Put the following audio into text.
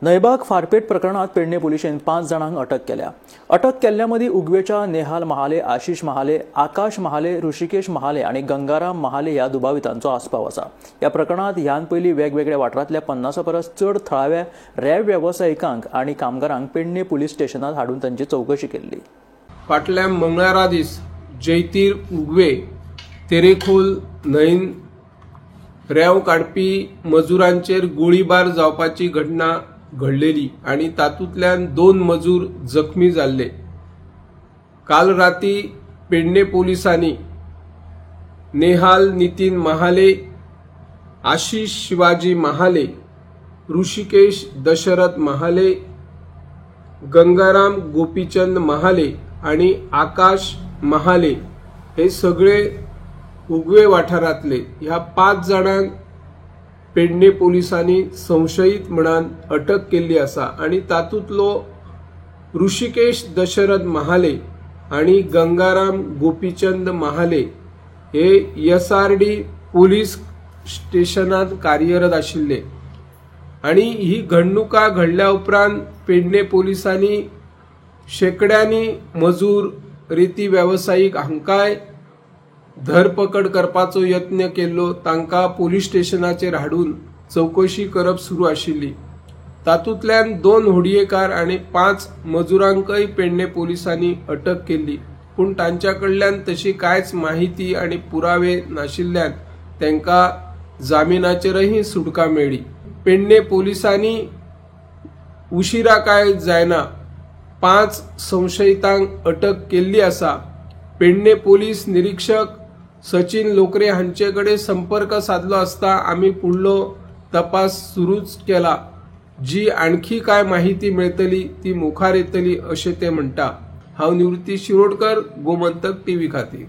नयबाग फारपेट प्रकरणात पेडणे पोलिशेन 5 जाणांक अटक केल्या. अटक केल्ल्या मदीं उगवेच्या नेहाल महाले, आशिष महाले, आकाश महाले, ऋषिकेश महाले आनी गंगाराम महाले ह्या दुबावितांचो आस्पाव आसा. ह्या प्रकरणात ह्यान पयलीं वेगवेगळ्या वाठारांतल्या 50 परस चड थळाव्या रेव वेवसायिकांक आनी कामगारांक पेडणे पुलीस स्टेशनात हाडून तांची चवकशी केल्ली. फाटल्या मंगळारा दीस जैतीर उगवे तेरेखोल न्हंयन रेंव काडपी मजुरांचेर गोळीबार जावपाची घटना घडलेली आणि तातूंतल्यान 2 मजूर जखमी जाल्ले. काल राती पेडणे पोलिसांनी नेहाल नितीन महाले, आशिष शिवाजी महाले, ऋषिकेश दशरथ महाले, गंगाराम गोपीचंद महाले आणि आकाश महाले हे सगळे उगवे वाठारांतले ह्या 5 जाणांक पेडणे पोलिसांनी संशयित म्हणान अटक केल्ली आसा आणि तातूंतलो ऋषिकेश दशरथ महाले आणि गंगाराम गोपीचंद महाले हे SRD police स्टेशनात कार्यरत आशिल्ले आणि ही घडणुका घडल्या उपरांत पेडणे पोलिसांनी शेकड्यांनी मजूर, रेती वेवसायीक हांकांय धरपकड करपाचो यत्न केल्लो. तांकां पोलीस स्टेशनाचेर हाडून चवकशी करप सुरू आशिल्ली. तातूंतल्यान 2 होडयेकार आनी 5 मजुरांकय पेडणे पोलिसांनी अटक केल्ली, पूण तांच्या कडल्यान तशी कांयच माहिती आनी पुरावे नाशिल्ल्यान तांकां जामिनाचेरय सुटका मेळ्ळी. पेडणे पोलिसांनी उशिरा काय जायना 5 संशयितांक अटक केल्ली आसा. पेडणे पोलीस निरीक्षक सचिन लोकरे हांचे कडेन संपर्क साधलो आसता आमी फुडलो तपास सुरूच केला. जी आणखी काय माहिती मेळटली ती मुखार येतली अशें ते म्हणटा. हांव निवृत्ती शिरोडकर, गोमंतक टीव्ही खातीर.